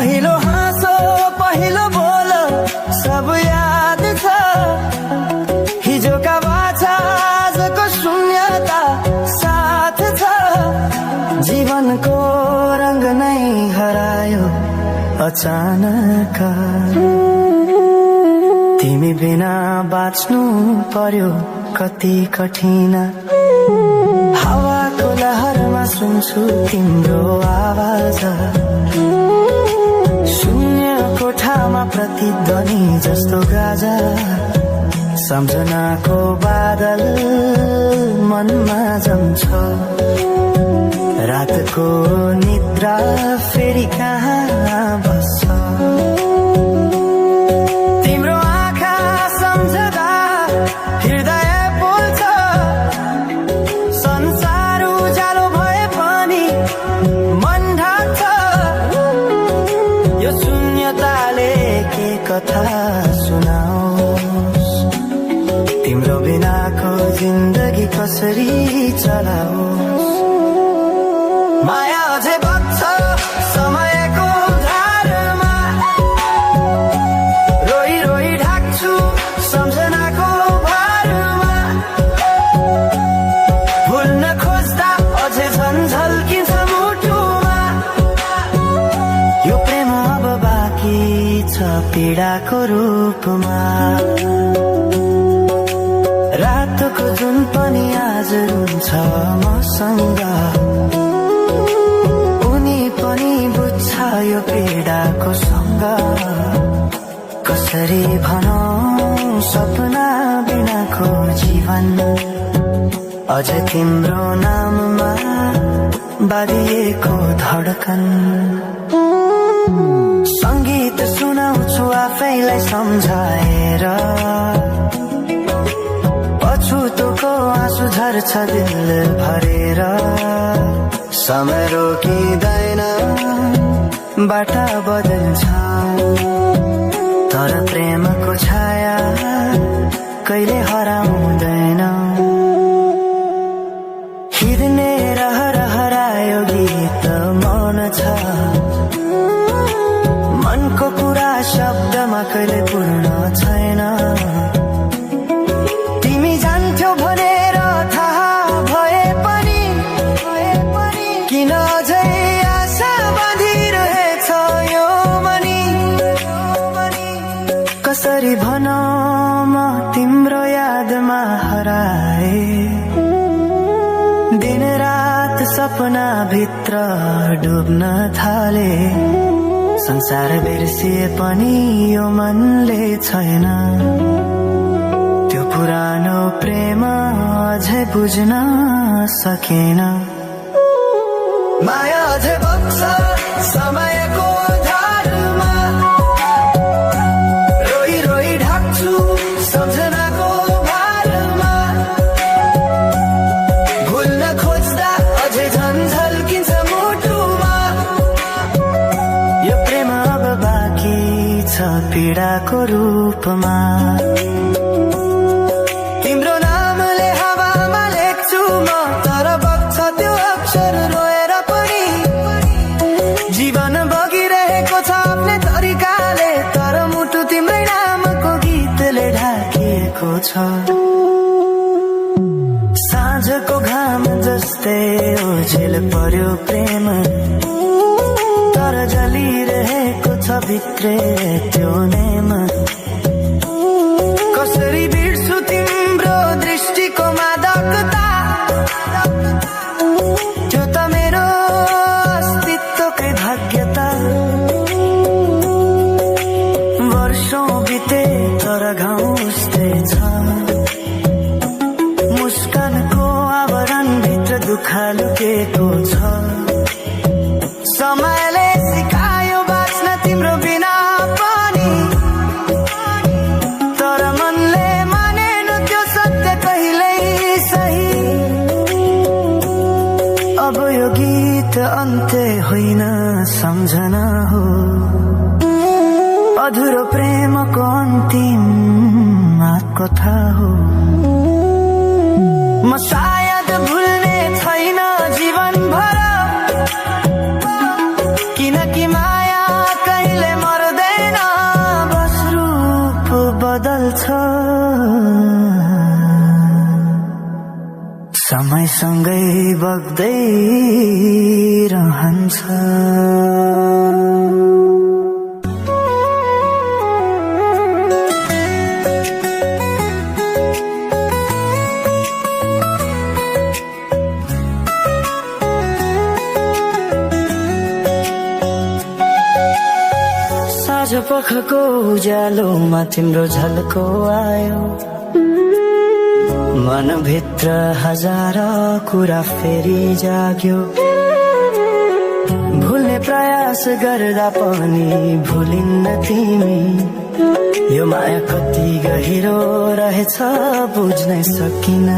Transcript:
पहिलो हाँसो पहिलो बोल सब याद छ, हिजोका बाछा आजको शून्यता साथ छ। जीवनको रंग नै हरायो अचानक, तिमी बिना बाँच्नु पर्यो कति कठिन। हावाको लहरमा सुन्छु तिम्रो आवाज, शून्य कोठामा प्रतिध्वनि जस्तो गाजा। सम्झनाको बादल मनमा जम्छ, रातको निद्रा फेरि कहाँ बस्छ। तिम्रो आँखा सम्झदा हृदय पोल्छ, संसार उज्यालो भए पनि मन ढाक्छ। यो शून्यताले के कथा सुनाओस्, तिम्रो बिनाको जिन्दगी कसरी चलाओस्। माया अझै बग्छ समयको धारमा, रोई रोई ढाक्छु सम्झनाको भारमा। भुल्न खोज्दा अझै झन्झल्किन्छ मुटुमा, यो प्रेम अब बाँकी छ पीडाको रूपमा। रातको जुन पनि आज रुन्छ मसँग, यो पीडाको सँग। कसरी भनौं सपना बिनाको जीवन, अझ तिम्रो नाममा बाँधिएको धडकन। संगीत सुनाउँछु आफैलाई सम्झाएर, पछुतोको आँसु झर्छ दिल भरेर। समय रोकिँदैन बाटा बदल्छ, तर प्रेमको छाया कहिले हराउँदैन। हिर्ने रहर हरायो गीत मौन छ, मनको कुरा शब्दमा कहिले पूर्ण छैन। तिमी जान्थ्यौ भनेर थाहा भए पनि किन अझै आशा बाँधिरहेछ यो मनी। कसरी भनौं म तिम्रो यादमा हराए, दिन रात सपना भित्र डुब्न थाले। संसार बिर्सिए पनि यो मनले छैन, त्यो पुरानो प्रेम अझै बुझ्न सकेन। माया अझै बग्छ समयको धारमा, रोई रोई ढाक्छु सम्झनाको भारमा। भुल्न खोज्दा अझै झन्झल्किन्छ मुटुमा, यो प्रेम अब बाँकी छ पीडाको रूपमा। तिम्रो नामले हावामा लेख्छु म, तर बग्छ त्यो अक्षर रोएर पनि। जीवन बगिरहेको छ आफ्नै तरिकाले, तर मुटु तिम्रै नामको गीतले ढाकिएको छ। साँझको घाम जस्तै ओझेल पर्यो प्रेम, तर जलिरहेको छ भित्रै त्यो नेम। कसरी बिर्छु तिम्रो दृष्टिको मादकता, त्यो त मेरो अस्तित्वकै भाग्यता। वर्षौं बिते तर घाउ उस्तै छ, मुस्कानको आवरण भित्र दुःख लुकेको छ। समयले सिकायो बाँच्न तिम्रो बिना पनि, तर मनले मानेन त्यो सत्य कहिल्यै सही। अब यो गीत अन्त्य होइन सम्झना हो, अधुरो प्रेमको अन्तिम कथा हो। म सायद भुल्ने छैन जीवन भर, किनकि माया कहीँ कहिले मर्दैन, बस रूप बदल्छ, समयसँगै बग्दै रहन्छ। साँझ पखको उज्यालोमा तिम्रो झल्को आयो, मनभित्र हजार कुरा फेरि जाग्यो। भुल्ने प्रयास गर्दा पनि भुलिन्न तिमी, यो माया कति गहिरो रहेछ बुझ्नै सकिन।